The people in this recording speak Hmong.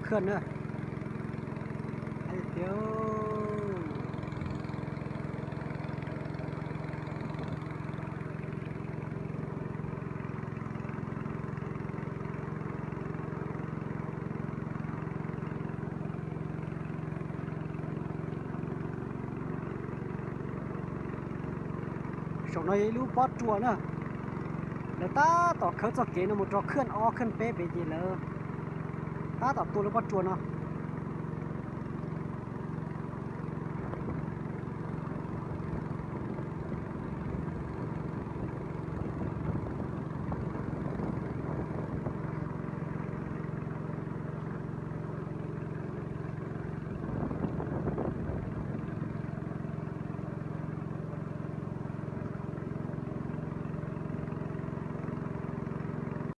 khawj na. Tiag. Saum no yog ib lub pob tsuas na. Lawv tab tom khawb txoj kev no mus rau khawj ob khawj peb pem ces lawv tab tom tua lub pob tsuas no.